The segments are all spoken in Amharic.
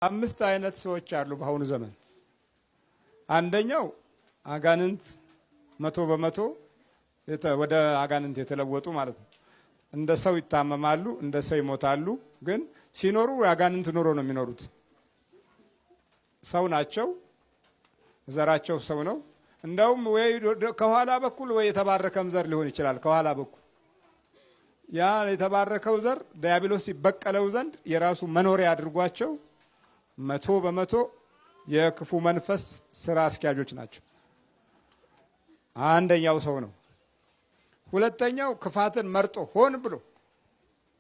አምስት አይነት ሰዎች አሉ በአሁኑ ዘመን። አንደኛው አጋንንት 100% ወደ አጋንንት የተለወጡ ማለት ነው። እንደ ሰው ይታመማሉ፣ እንደ ሰው ይሞታሉ። ግን ሲኖሩ የአጋንንት ኑሮ ነው የሚኖሩት። ሰው ናቸው፣ ዘራቸው ሰው ነው። እንደውም ወይ ከኋላ በኩል ወይ የተባረከም ዘር ሊሆን ይችላል። ከኋላ በኩል ያ የተባረከው ዘር ዲያብሎስ ይበቀለው ዘንድ የራሱ መኖሪያ አድርጓቸው 100% የክፉ መንፈስ ስራ አስኪያጆች ናቸው። አንደኛው ሰው ነው። ሁለተኛው ክፋትን መርጦ፣ ሆን ብሎ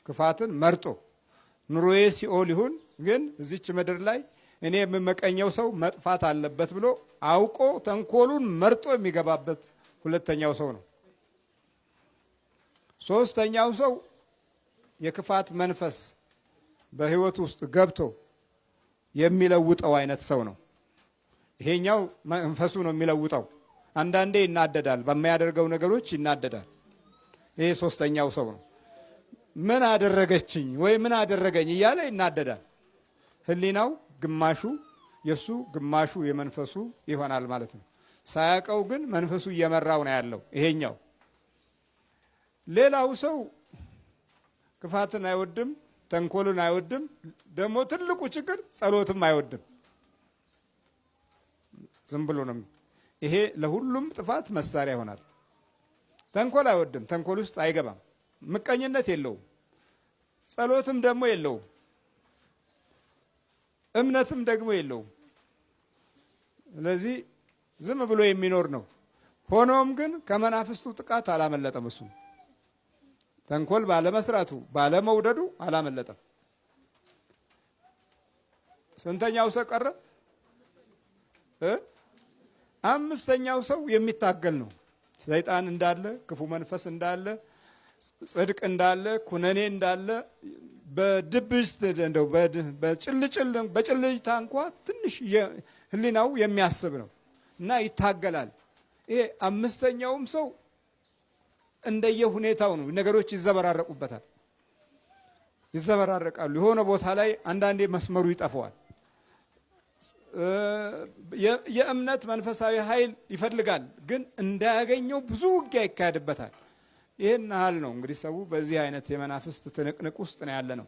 ክፋትን መርጦ፣ ኑሮዬ ሲኦል ይሁን ግን እዚች ምድር ላይ እኔ የምመቀኘው ሰው መጥፋት አለበት ብሎ አውቆ ተንኮሉን መርጦ የሚገባበት ሁለተኛው ሰው ነው። ሶስተኛው ሰው የክፋት መንፈስ በሕይወቱ ውስጥ ገብቶ የሚለውጠው አይነት ሰው ነው። ይሄኛው መንፈሱ ነው የሚለውጠው። አንዳንዴ ይናደዳል፣ በሚያደርገው ነገሮች ይናደዳል። ይሄ ሶስተኛው ሰው ነው። ምን አደረገችኝ ወይ ምን አደረገኝ እያለ ይናደዳል። ሕሊናው ግማሹ የእሱ ግማሹ የመንፈሱ ይሆናል ማለት ነው። ሳያውቀው ግን መንፈሱ እየመራው ነው ያለው ይሄኛው። ሌላው ሰው ክፋትን አይወድም፣ ተንኮልን አይወድም። ደግሞ ትልቁ ችግር ጸሎትም አይወድም። ዝም ብሎ ነው። ይሄ ለሁሉም ጥፋት መሳሪያ ይሆናል። ተንኮል አይወድም፣ ተንኮል ውስጥ አይገባም። ምቀኝነት የለውም፣ ጸሎትም ደግሞ የለውም፣ እምነትም ደግሞ የለውም። ስለዚህ ዝም ብሎ የሚኖር ነው። ሆኖም ግን ከመናፍስቱ ጥቃት አላመለጠም። እሱ ተንኮል ባለመስራቱ ባለመውደዱ አላመለጠም። ስንተኛው ሰው ቀረ? አምስተኛው ሰው የሚታገል ነው። ሰይጣን እንዳለ፣ ክፉ መንፈስ እንዳለ፣ ጽድቅ እንዳለ፣ ኩነኔ እንዳለ በድብስ እንደው በጭልጭል በጭልጭታ እንኳ ትንሽ ሕሊናው የሚያስብ ነው እና ይታገላል። ይሄ አምስተኛውም ሰው እንደየ ሁኔታው ነው። ነገሮች ይዘበራረቁበታል፣ ይዘበራረቃሉ። የሆነ ቦታ ላይ አንዳንዴ መስመሩ ይጠፋዋል። የእምነት መንፈሳዊ ኃይል ይፈልጋል፣ ግን እንዳያገኘው ብዙ ውጊያ ይካሄድበታል። ይህን ያህል ነው እንግዲህ ሰው በዚህ አይነት የመናፍስት ትንቅንቅ ውስጥ ነው ያለ ነው።